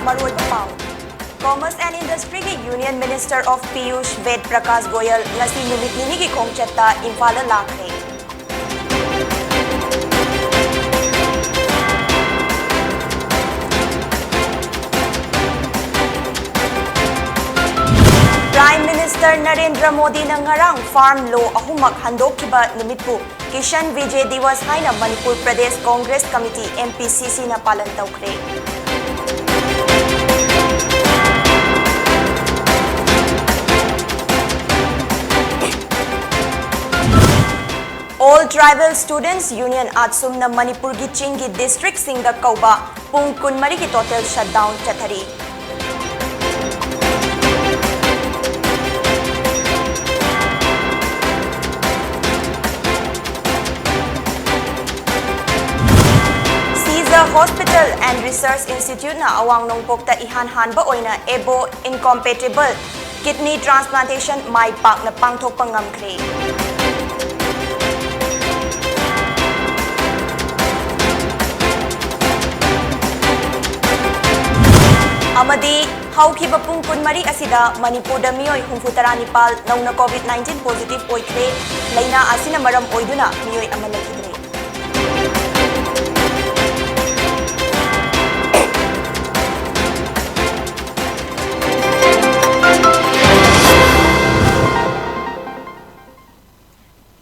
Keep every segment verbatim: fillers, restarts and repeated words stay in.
ꯃꯔꯨꯑꯣꯏꯕ ꯄꯥꯎ꯫ Commerce and Industryꯒꯤ Union Minister of Piyush Ved Prakash Goyal ꯉꯁꯤ ꯅꯨꯃꯤꯠ ꯅꯤꯅꯤꯒꯤ ꯈꯣꯡꯆꯠꯇ ꯏꯝꯐꯥꯜꯗ ꯂꯥꯛꯈ꯭ꯔꯦ꯫ Prime Minister ꯅꯔꯦꯟꯗ꯭ꯔ ꯃꯣꯗꯤꯅ ꯉꯔꯥꯡ farm law ꯑꯍꯨꯝꯃꯛ ꯍꯟꯗꯣꯛꯈꯤꯕ ꯅꯨꯃꯤꯠꯄꯨ Kishan Vijay Diwas ꯍꯥꯏꯅ Manipur Pradesh Congress committee, M P C C ꯅ ꯄꯥꯂꯟ ꯇꯧꯈ꯭ꯔꯦ꯫ All Tribal Students Union, ATSUM ꯅ ꯃꯅꯤꯄꯨꯔꯒꯤ ꯆꯤꯡꯒꯤ district ꯁꯤꯡꯗ ꯀꯧꯕ ꯄꯨꯡ ꯀꯨꯟꯃꯔꯤꯒꯤ total shutdown ꯆꯠꯊꯔꯤ꯫ Seizure Hospital and Research Institute ꯅ ꯑꯋꯥꯡ ꯅꯣꯡꯄꯣꯛꯇ ꯏꯍꯥꯟ ꯍꯥꯟꯕ ꯑꯣꯏꯅ able incompatible kidney transplantation ꯃꯥꯏ ꯄꯥꯛꯅ ꯄꯥꯡꯊꯣꯛꯄ ꯉꯝꯈ꯭ꯔꯦ꯫ ꯑꯃꯗꯤ ꯍꯧꯈꯤꯕ ꯄꯨꯡ ꯀꯨꯟꯃꯔꯤ ꯑꯁꯤꯗ ꯃꯅꯤꯄꯨꯔꯗ ꯃꯤꯑꯣꯏ ꯍꯨꯝꯐꯨ ꯇꯔꯥ ꯅꯤꯄꯥꯜ ꯅꯧꯅ COVID nineteen positive ꯑꯣꯏꯈ꯭ꯔꯦ꯫ ꯂꯩꯅꯥ ꯑꯁꯤꯅ ꯃꯔꯝ ꯑꯣꯏꯗꯨꯅ ꯃꯤꯑꯣꯏ ꯑꯃ ꯂꯩꯈꯤꯗ꯭ꯔꯦ꯫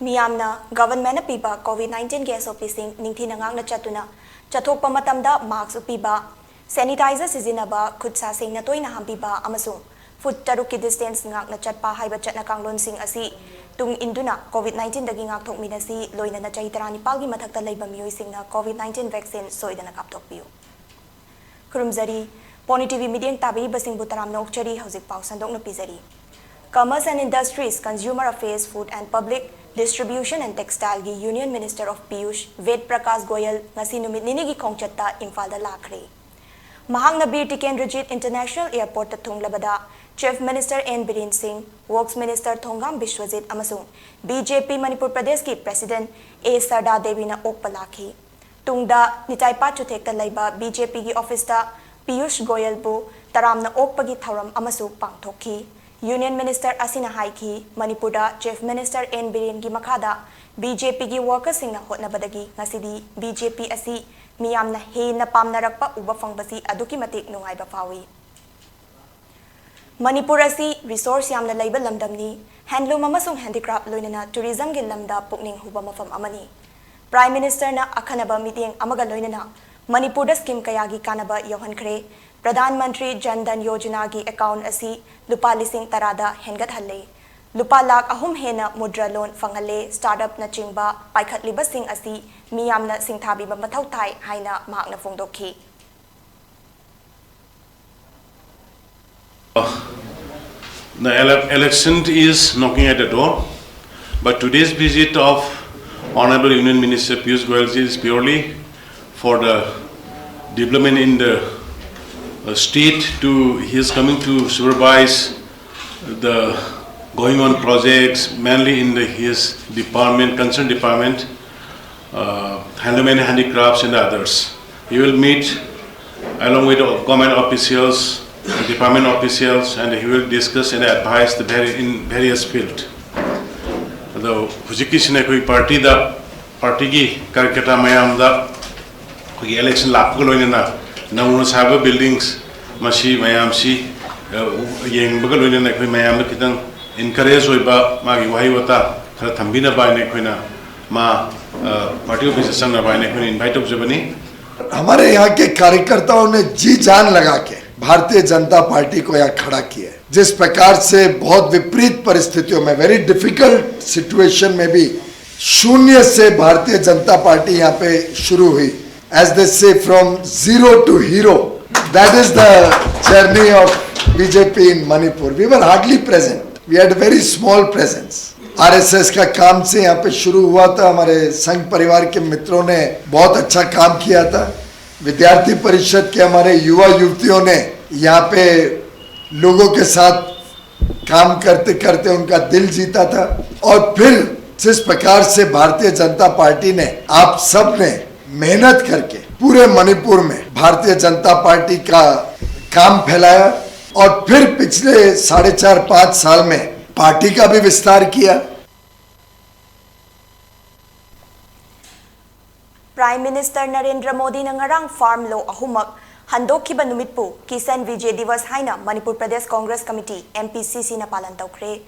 ꯃꯤꯌꯥꯝꯅ government ꯅ ꯄꯤꯕ COVID nineteen ꯒꯤ S O P ꯁꯤꯡ ꯅꯤꯡꯊꯤꯅ ꯉꯥꯛꯅ ꯆꯠꯇꯨꯅ, ꯆꯠꯊꯣꯛꯄ ꯃꯇꯝꯗ mask ꯎꯞꯄꯤꯕ, sanitizer ꯁꯤꯖꯤꯟꯅꯕ, ꯈꯨꯠ ꯁꯥ ꯁꯦꯡꯅ ꯇꯣꯏꯅ ꯍꯥꯝꯕꯤꯕ ꯑꯃꯁꯨꯡ foot ꯇꯔꯨꯛꯀꯤ distance ꯉꯥꯛꯅ ꯆꯠꯄ ꯍꯥꯏꯕ ꯆꯠꯅ ꯀꯥꯡꯂꯣꯟꯁꯤꯡ ꯑꯁꯤ ꯇꯨꯡ ꯏꯟꯗꯨꯅ COVID nineteen ꯗꯒꯤ ꯉꯥꯛꯊꯣꯛꯃꯤꯟꯅꯁꯤ꯫ ꯂꯣꯏꯅꯅ ꯆꯍꯤ ꯇꯔꯥꯅꯤꯄꯥꯜꯒꯤ ꯃꯊꯛꯇ ꯂꯩꯕ ꯃꯤꯑꯣꯏꯁꯤꯡꯅ COVID nineteen vaccine ꯁꯣꯏꯗꯅ ꯀꯥꯞꯊꯣꯛꯄꯤꯌꯨ꯫ ꯈꯨꯔꯨꯝꯖꯔꯤ꯫ ꯄꯣꯅꯤ T V ꯃꯤꯠꯌꯦꯡ ꯇꯥꯕꯤꯔꯤꯕꯁꯤꯡꯕꯨ ꯇꯔꯥꯝꯅ ꯑꯣꯛꯆꯔꯤ꯫ ꯍꯧꯖꯤꯛ ꯄꯥꯎ ꯁꯟꯗꯣꯛꯅ ꯄꯤꯖꯔꯤ꯫ Commerce and Industries, Consumer Affairs, Food and Public Distribution and Textile ꯒꯤ Union Minister of Piyush Ved Prakash Goyal ꯉꯁꯤ ꯅꯨꯃꯤꯠ ꯅꯤꯅꯤꯒꯤ ꯈꯣꯡꯆꯠꯇ ꯏꯝꯐꯥꯜꯗ ꯂꯥꯛꯈ꯭ꯔꯦ꯫ ꯃꯍꯥꯛꯅ ꯕꯤꯔ ꯇꯤꯀꯦꯟꯗ꯭ꯔꯖꯤꯠ International Airport ꯇ ꯊꯨꯡꯂꯕꯗ Chief Minister N ꯕꯤꯔꯦꯟ ꯁꯤꯡ, Works Minister ꯊꯣꯡꯒꯥꯝ ꯕꯤꯁ꯭ꯋꯖꯤꯠ ꯑꯃꯁꯨꯡ B J P ꯃꯅꯤꯄꯨꯔ ꯄ꯭ꯔꯗꯦꯁꯀꯤ President A ꯁꯔꯗꯥ ꯗꯦꯕꯤꯅ ꯑꯣꯛꯄ ꯂꯥꯛꯈꯤ꯫ ꯇꯨꯡꯗ ꯅꯤꯇꯥꯏꯄꯥꯠ ꯆꯨꯊꯦꯛꯇ ꯂꯩꯕ B J P ꯒꯤ office ꯇ ꯄꯤꯌꯨꯁ ꯒꯣꯌꯜꯕꯨ ꯇꯔꯥꯝꯅ ꯑꯣꯛꯄꯒꯤ ꯊꯧꯔꯝ ꯑꯃꯁꯨ ꯄꯥꯡꯊꯣꯛꯈꯤ꯫ ꯌꯨꯅꯤꯌꯟ ꯃꯤꯅꯤꯁꯇꯔ ꯑꯁꯤꯅ ꯍꯥꯏꯈꯤ, ꯃꯅꯤꯄꯨꯔꯗ ꯆꯤꯐ ꯃꯤꯅꯤꯁꯇꯔ ꯑꯦꯟ ꯕꯤꯔꯦꯟꯒꯤ ꯃꯈꯥꯗ ꯕꯤ ꯖꯦ ꯄꯤꯒꯤ ꯋꯥꯔꯀꯔꯁꯤꯡꯅ ꯍꯣꯠꯅꯕꯗꯒꯤ ꯉꯁꯤꯗꯤ ꯕꯤ ꯖꯦ ꯄꯤ ꯑꯁꯤ ꯃꯤꯌꯥꯝꯅ ꯍꯦꯟꯅ ꯄꯥꯝꯅꯔꯛꯄ ꯎꯕ ꯐꯪꯕꯁꯤ ꯑꯗꯨꯛꯀꯤ ꯃꯇꯤꯛ ꯅꯨꯡꯉꯥꯏꯕ ꯐꯥꯎꯏ꯫ ꯃꯅꯤꯄꯨꯔ ꯑꯁꯤ ꯔꯤꯁꯣꯔꯁ ꯌꯥꯝꯅ ꯂꯩꯕ ꯂꯝꯗꯝꯅꯤ꯫ ꯍꯦꯟꯂꯨꯝ ꯑꯃꯁꯨꯡ ꯍꯦꯟꯗꯤꯀ꯭ꯔꯥꯐ ꯂꯣꯏꯅꯅ ꯇꯨꯔꯤꯖꯝꯒꯤ ꯂꯝꯗ ꯄꯨꯛꯅꯤꯡ ꯍꯨꯕ ꯃꯐꯝ ꯑꯃꯅꯤ꯫ ꯄ꯭ꯔꯥꯏꯝ ꯃꯤꯅꯤꯁꯇꯔꯅ ꯑꯈꯟꯅꯕ ꯃꯤꯠꯌꯦꯡ ꯑꯃꯒ ꯂꯣꯏꯅꯅ ꯃꯅꯤꯄꯨꯔꯗ ꯁ꯭ꯀꯤꯝ ꯀꯌꯥꯒꯤ ꯀꯥꯟꯅꯕ ꯌꯧꯍꯟꯈ꯭ꯔꯦ꯫ ꯄ꯭ꯔꯙꯥꯟ ꯃꯟꯇ꯭ꯔꯤ ꯖꯟ ꯙꯟ ꯌꯣꯖꯅꯥꯒꯤ ꯑꯦꯀꯥꯎꯟ ꯑꯁꯤ ꯂꯨꯄꯥ ꯂꯤꯁꯤꯡ ꯇꯔꯥꯗ ꯍꯦꯟꯒꯠꯍꯜꯂꯦ꯫ ꯂꯨꯄꯥ ꯂꯥꯈ ꯑꯍꯨꯝ ꯍꯦꯟꯅ ꯃꯨꯗ꯭ꯔꯥ ꯂꯣꯟ ꯐꯪꯍꯜꯂꯦ꯫ ꯁ꯭ꯇꯥꯔꯠ ꯑꯞꯅꯆꯤꯡꯕ ꯄꯥꯏꯈꯠꯂꯤꯕꯁꯤꯡ ꯑꯁꯤ ꯃꯤꯌꯥꯝꯅ ꯁꯤꯡꯊꯥꯕꯤꯕ ꯃꯊꯧ ꯇꯥꯏ ꯍꯥꯏꯅ ꯃꯍꯥꯛꯅ ꯐꯣꯡꯗꯣꯛꯈꯤ꯫ The ele- election is knocking at the door, but today's visit of Honorable Union Minister Piyush Goyal ji is purely for the development in the uh, state. To he is coming to supervise the going on projects, mainly in the his department, concerned department, uh, handloom and handicrafts and others. He will meet along with government officials, department officials, and he will discuss and advise the vari- in various field. ꯑꯗꯣ ꯍꯧꯖꯤꯛꯀꯤꯁꯤꯅ ꯑꯩꯈꯣꯏ ꯄꯥꯔꯇꯤꯗ, ꯄꯥꯔꯇꯤꯒꯤ ꯀꯥꯔꯌꯀꯔꯇꯥ ꯃꯌꯥꯝꯗ ꯑꯩꯈꯣꯏꯒꯤ election ꯂꯥꯛꯄꯒ ꯂꯣꯏꯅꯅ ꯅꯧꯅ ꯁꯥꯕ buildings ꯃꯁꯤ ꯃꯌꯥꯝꯁꯤ ꯑ, ꯌꯦꯡꯕꯒ ꯂꯣꯏꯅꯅ ꯑꯩꯈꯣꯏ ꯃꯌꯥꯝꯗ ꯈꯤꯇꯪ ꯏꯟꯀꯔꯦꯖ ꯑꯣꯏꯕ ꯃꯥꯒꯤ ꯋꯥꯍꯩ ꯋꯥꯇꯥ ꯈꯔ ꯊꯝꯕꯤꯅꯕ ꯍꯥꯏꯅ ꯑꯩꯈꯣꯏꯅ ꯃꯥ ꯄꯥꯔꯇꯤ ꯑꯣꯐꯤꯁꯇ ꯆꯪꯅꯕ ꯍꯥꯏꯅ ꯑꯩꯈꯣꯏꯅ ꯏꯟꯚꯥꯏꯠ ꯇꯧꯖꯕꯅꯤ꯫ हमारे यहाँ के कार्यकर्ताओं ने जी जान लगा के भारतीय जनता पार्टी को यहाँ खड़ा किया है। जिस प्रकार से बहुत विपरीत परिस्थितियों में, वेरी डिफिकल्ट सिचुएशन में भी शून्य से भारतीय जनता पार्टी यहाँ पे शुरू हुई। As they say, from zero to hero, that is the journey of B J P in Manipur. We were hardly present. We had a very small presence. RSS का काम से यहाँ पे शुरू हुआ था। हमारे संघ परिवार के मित्रों ने बहुत अच्छा काम किया था। विद्यार्थी परिषद के हमारे युवा युवतियों ने यहाँ पे लोगों के साथ काम करते करते उनका दिल जीता था। और फिर जिस प्रकार से भारतीय जनता पार्टी ने, आप सब ने मेहनत करके पूरे मणिपुर में भारतीय जनता पार्टी का काम फैलाया और फिर पिछले साढ़े चार पाँच साल में पार्टी का भी विस्तार किया। Prime Minister Narendra Modi ꯅ ꯉꯔꯥꯡ farm law ꯑꯍꯨꯝꯃꯛ ꯍꯟꯗꯣꯛꯈꯤꯕ ꯅꯨꯃꯤꯠꯄꯨ Kisan Vijay Diwas ꯍꯥꯏꯅ Manipur Pradesh Congress Committee, M P C C ꯅ ꯄꯥꯂꯟ ꯇꯧꯈ꯭ꯔꯦ꯫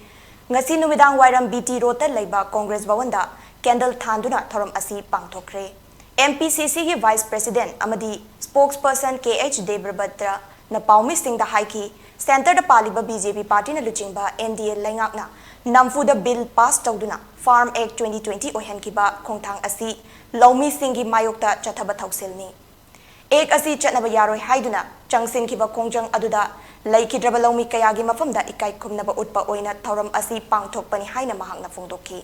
ꯉꯁꯤ ꯅꯨꯃꯤꯗꯥꯡ ꯋꯥꯏꯔꯝ B T Road ꯇ ꯂꯩꯕ Congress ꯚꯋꯟꯗ candle ꯊꯥꯟꯗꯨꯅ ꯊꯧꯔꯝ ꯑꯁꯤ ꯄꯥꯡꯊꯣꯛꯈ꯭ꯔꯦ꯫ M P C C ꯒꯤ Vice President ꯑꯃꯗꯤ Spokesperson K H Debabrata ꯅ ꯄꯥꯎꯃꯤꯁꯤꯡꯗ ꯍꯥꯏꯈꯤ, Centre ꯗ ꯄꯥꯜꯂꯤꯕ B J P party ꯅ ꯂꯨꯆꯤꯡꯕ N D A ꯂꯩꯉꯥꯛꯅ ꯅꯝꯐꯨꯗ bill pass ꯇꯧꯗꯨꯅ Farm Act twenty twenty ꯑꯣꯏꯍꯟꯈꯤꯕ ꯈꯣꯡꯊꯥꯡ ꯑꯁꯤ ꯂꯧꯃꯤꯁꯤꯡꯒꯤ ꯃꯥꯌꯣꯛꯇ ꯆꯠꯊꯕ ꯊꯧꯁꯤꯜꯅꯤ꯫ Act ꯑꯁꯤ ꯆꯠꯅꯕ ꯌꯥꯔꯣꯏ ꯍꯥꯏꯗꯨꯅ ꯆꯪꯁꯤꯟꯈꯤꯕ ꯈꯣꯡꯖꯪ ꯑꯗꯨꯗ ꯂꯩꯈꯤꯗ꯭ꯔꯕ ꯂꯧꯃꯤ ꯀꯌꯥꯒꯤ ꯃꯐꯝꯗ ꯏꯀꯥꯏ ꯈꯨꯝꯅꯕ ꯎꯠꯄ ꯑꯣꯏꯅ ꯊꯧꯔꯝ ꯑꯁꯤ ꯄꯥꯡꯊꯣꯛꯄꯅꯤ ꯍꯥꯏꯅ ꯃꯍꯥꯛꯅ ꯐꯣꯡꯗꯣꯛꯈꯤ꯫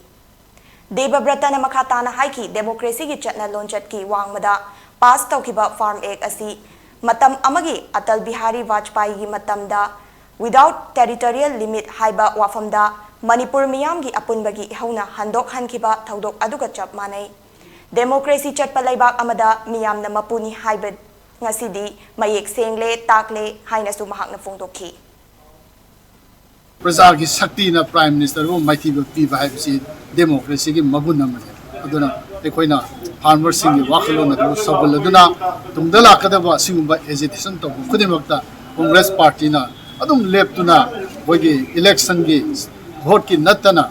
ꯗꯦꯕꯕ꯭ꯔꯇꯅ ꯃꯈꯥ ꯇꯥꯅ ꯍꯥꯏꯈꯤ, democracy ꯒꯤ ꯆꯠꯅ ꯂꯣꯟꯆꯠꯀꯤ ꯋꯥꯡꯃꯗ pass ꯇꯧꯈꯤꯕ Farm Act ꯑꯁꯤ ꯃꯇꯝ ꯑꯃꯒꯤ ꯑꯇꯜ ꯕꯤꯍꯥꯔꯤ ꯕꯥꯖꯄꯥꯏꯒꯤ ꯃꯇꯝꯗ without territorial limit ꯍꯥꯏꯕ ꯋꯥꯐꯝꯗ ꯃꯅꯤꯄꯨꯔ ꯃꯤꯌꯥꯝꯒꯤ ꯑꯄꯨꯟꯕꯒꯤ ꯏꯍꯧꯅ ꯍꯟꯗꯣꯛꯍꯟꯈꯤꯕ ꯊꯧꯗꯣꯛ ꯑꯗꯨꯒ ꯆꯞ ꯃꯥꯟꯅꯩ꯫ Democracy ꯆꯠꯄ ꯂꯩꯕꯥꯛ ꯑꯃꯗ ꯃꯤꯌꯥꯝꯅ ꯃꯄꯨꯅꯤ ꯍꯥꯏꯕ ꯉꯁꯤꯗꯤ ꯃꯌꯦꯛ ꯁꯦꯡꯂꯦ, ꯇꯥꯛꯂꯦ ꯍꯥꯏꯅꯁꯨ ꯃꯍꯥꯛꯅ ꯐꯣꯡꯗꯣꯛꯈꯤ꯫ ꯄ꯭ꯔꯖꯥꯒꯤ ꯁꯛꯇꯤꯅ Prime Minister ꯕꯨ ꯃꯥꯏꯊꯤꯕ ꯄꯤꯕ ꯍꯥꯏꯕꯁꯤ democracy ꯒꯤ ꯃꯒꯨꯟ ꯑꯃꯅꯤ꯫ ꯑꯗꯨꯅ ꯑꯩꯈꯣꯏꯅ farmer ꯁꯤꯡꯒꯤ ꯋꯥꯈꯜꯂꯣꯟ ꯑꯗꯨ ꯁꯧꯒꯠꯂꯗꯨꯅ ꯇꯨꯡꯗ ꯂꯥꯛꯀꯗꯕ ꯑꯁꯤꯒꯨꯝꯕ agitation ꯇꯧꯕ ꯈꯨꯗꯤꯡꯃꯛꯇ Congress party ꯅ ꯑꯗꯨꯝ ꯂꯦꯞꯇꯨꯅ ꯑꯩꯈꯣꯏꯒꯤ election ꯒꯤ vote ꯀꯤ ꯅꯠꯇꯅ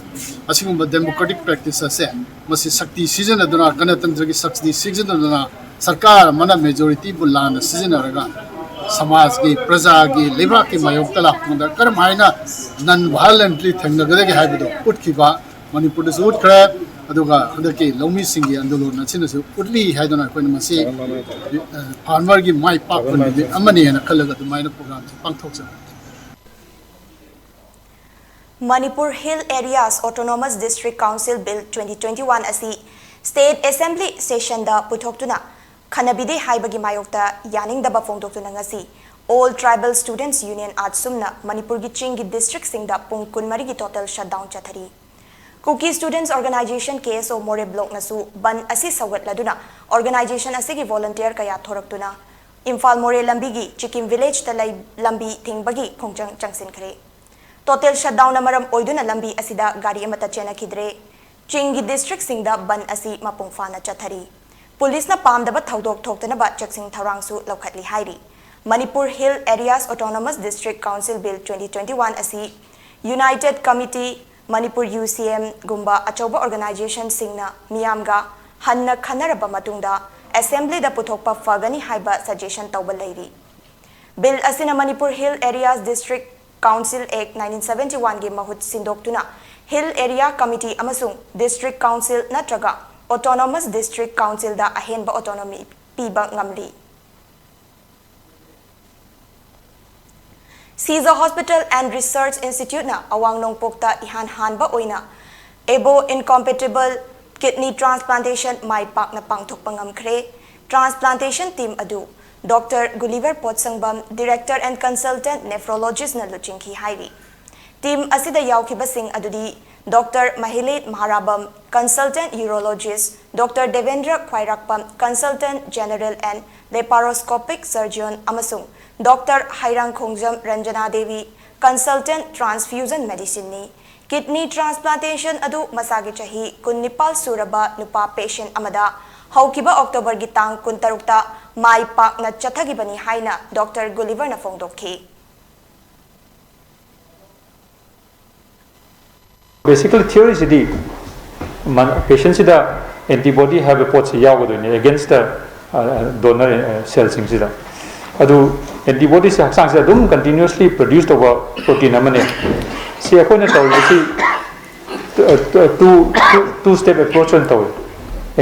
ꯑꯁꯤꯒꯨꯝꯕ democratic practice ꯑꯁꯦ ꯃꯁꯤ ꯁꯛꯇꯤ ꯁꯤꯖꯤꯟꯅꯗꯨꯅ, ꯒꯅꯇꯟꯇ꯭ꯔꯒꯤ ꯁꯛꯇꯤ ꯁꯤꯖꯤꯟꯅꯗꯨꯅ ꯁꯔꯀꯥꯔ ꯑꯃꯅ majority ꯕꯨ ꯂꯥꯟꯅ ꯁꯤꯖꯤꯟꯅꯔꯒ ꯁꯃꯥꯖꯒꯤ, ꯄ꯭ꯔꯖꯥꯒꯤ, ꯂꯩꯕꯥꯛꯀꯤ ꯃꯥꯌꯣꯛꯇ ꯂꯥꯛꯄꯗ ꯀꯔꯝ ꯍꯥꯏꯅ non violently ꯊꯦꯡꯅꯒꯗꯒꯦ ꯍꯥꯏꯕꯗꯣ ꯎꯠꯈꯤꯕ ꯃꯅꯤꯄꯨꯔꯗꯁꯨ ꯎꯠꯈ꯭ꯔꯦ꯫ ꯑꯗꯨꯒ ꯍꯟꯗꯛꯀꯤ ꯂꯧꯃꯤꯁꯤꯡꯒꯤ ꯑꯟꯗꯣꯂꯟ ꯑꯁꯤꯅꯁꯨ ꯎꯠꯂꯤ ꯍꯥꯏꯗꯨꯅ ꯑꯩꯈꯣꯏꯅ ꯃꯁꯤ farmer ꯒꯤ ꯃꯥꯏ ꯄꯥꯛꯄ ꯅꯨꯃꯤꯠ ꯑꯃꯅꯤ ꯍꯥꯏꯅ ꯈꯜꯂꯒ ꯑꯗꯨꯃꯥꯏꯅ program ꯁꯤ ꯄꯥꯡꯊꯣꯛꯆꯕꯅꯤ꯫ Manipur Hill Areas Autonomous District Council Bill twenty twenty-one ꯑꯁꯤ State Assembly session ꯗ ꯄꯨꯊꯣꯛꯇꯨꯅ ꯈꯟꯅꯕꯤꯗꯦ ꯍꯥꯏꯕꯒꯤ ꯃꯥꯌꯣꯛꯇ ꯌꯥꯅꯤꯡꯗꯕ ꯐꯣꯡꯗꯣꯛꯇꯨꯅ ꯉꯁꯤ All Tribal Students Union, ATSUM ꯅ ꯃꯅꯤꯄꯨꯔꯒꯤ ꯆꯤꯡꯒꯤ district ꯁꯤꯡꯗ ꯄꯨꯡ ꯀꯨꯟꯃꯔꯤꯒꯤ total shutdown ꯆꯠꯊꯔꯤ꯫ Kuki Students Organization, K S O, Moreh Block ꯅꯁꯨ ꯕꯟ ꯑꯁꯤ ꯁꯧꯒꯠꯂꯗꯨꯅ organization ꯑꯁꯤꯒꯤ volunteer ꯀꯌꯥ ꯊꯣꯔꯛꯇꯨꯅ ꯏꯝꯐꯥꯜ ꯃꯣꯔꯦ ꯂꯝꯕꯤꯒꯤ ꯆꯤꯀꯤꯝ village ꯇ ꯂꯩ ꯂꯝꯕꯤ ꯊꯤꯡꯕꯒꯤ ꯈꯣꯡꯖꯪ ꯆꯪꯁꯤꯟꯈ꯭ꯔꯦ꯫ Total shutdown ꯅ ꯃꯔꯝ ꯑꯣꯏꯗꯨꯅ ꯂꯝꯕꯤ ꯑꯁꯤꯗ ꯒꯥꯔꯤ ꯑꯃꯠꯇ ꯆꯦꯟꯅꯈꯤꯗ꯭ꯔꯦ꯫ ꯆꯤꯡꯒꯤ district ꯁꯤꯡꯗ ꯕꯟ ꯑꯁꯤ ꯃꯄꯨꯡ ꯐꯥꯅ ꯆꯠꯊꯔꯤ꯫ Police ꯅ ꯄꯥꯝꯗꯕ ꯊꯧꯗꯣꯛ ꯊꯣꯛꯇꯅꯕ ꯆꯦꯛꯁꯤꯟ ꯊꯧꯔꯥꯡꯁꯨ ꯂꯧꯈꯠꯂꯤ ꯍꯥꯏꯔꯤ꯫ Manipur Hill Areas Autonomous District Council Bill twenty twenty-one ꯑꯁꯤ United Committee, Manipur U C M ꯒꯨꯝꯕ ꯑꯆꯧꯕ organization ꯁꯤꯡꯅ ꯃꯤꯌꯥꯝꯒ ꯍꯟꯅ ꯈꯟꯅꯔꯕ ꯃꯇꯨꯡꯗ assembly ꯗ ꯄꯨꯊꯣꯛꯄ ꯐꯒꯅꯤ ꯍꯥꯏꯕ suggestion ꯇꯧꯕ ꯂꯩꯔꯤ꯫ Bill ꯑꯁꯤꯅ Manipur Hill Areas District Council Act nineteen seventy-one ꯒꯤ ꯃꯍꯨꯠ ꯁꯤꯟꯗꯣꯛꯇꯨꯅ Hill Area Committee ꯑꯃꯁꯨꯡ District Council ꯅꯠꯇ꯭ꯔꯒ Autonomous District Council ꯗ ꯑꯍꯦꯟꯕ autonomy ꯄꯤꯕ ꯉꯝꯂꯤ꯫ Sija Hospital and Research Institute ꯅ ꯑꯋꯥꯡ ꯅꯣꯡꯄꯣꯛꯇ ꯏꯍꯥꯟ ꯍꯥꯟꯕ ꯑꯣꯏꯅ Abo Incompatible Kidney Transplantation ꯃꯥꯏ ꯄꯥꯛꯅ ꯄꯥꯡꯊꯣꯛꯄ ꯉꯝꯈ꯭ꯔꯦ꯫ Transplantation team ꯑꯗꯨ Doctor Gulliver Potsangam, Director and Consultant Nephrologist ꯅ ꯂꯨꯆꯤꯡꯈꯤ ꯍꯥꯏꯔꯤ꯫ Team ꯑꯁꯤꯗ ꯌꯥꯎꯈꯤꯕꯁꯤꯡ ꯑꯗꯨꯗꯤ Doctor Mahilet Maharabam, Consultant Urologist, Doctor Devendra Khwairapam, Consultant General and Laparoscopic Surgeon, ꯑꯃꯁꯨꯡ Doctor Hairang Khongjam Ranjana Devi, Consultant Transfusion Medicine ꯅꯤ꯫ Kidney transplantation ꯑꯗꯨ ꯃꯁꯥꯒꯤ ꯆꯍꯤ ꯀꯨꯟꯅꯤꯄꯥꯜ ꯁꯨꯔꯕ ꯅꯨꯄꯥ patient ꯑꯃꯗ ꯍꯧꯈꯤꯕ October ꯒꯤ ꯇꯥꯡ ꯀꯨꯟꯇꯔꯨꯛꯇ ꯃꯥꯏ ꯄꯥꯛꯅ ꯆꯠꯊꯈꯤꯕꯅꯤ ꯍꯥꯏꯅ Doctor Gulliver ꯅ ꯐꯣꯡꯗꯣꯛꯈꯤ꯫ Basically theory ꯁꯤꯗꯤ ꯃꯥ-, patient ꯁꯤꯗ antibody ꯍꯥꯏꯕ ꯄꯣꯠꯁꯤ ꯌꯥꯎꯒꯗꯣꯏꯅꯦ against the, uh, donor, uh, cell ꯁꯤꯡꯁꯤꯗ꯫ ꯑꯗꯨ antibody ꯁꯦ ꯍꯛꯆꯥꯡꯁꯤꯗ ꯑꯗꯨꯝ continuously produce ꯇꯧꯕ protein ꯑꯃꯅꯦ꯫ ꯁꯤ ꯑꯩꯈꯣꯏꯅ ꯇꯧꯔꯤꯕꯁꯤ two, two, two step approach ꯑꯣꯏꯅ ꯇꯧꯏ꯫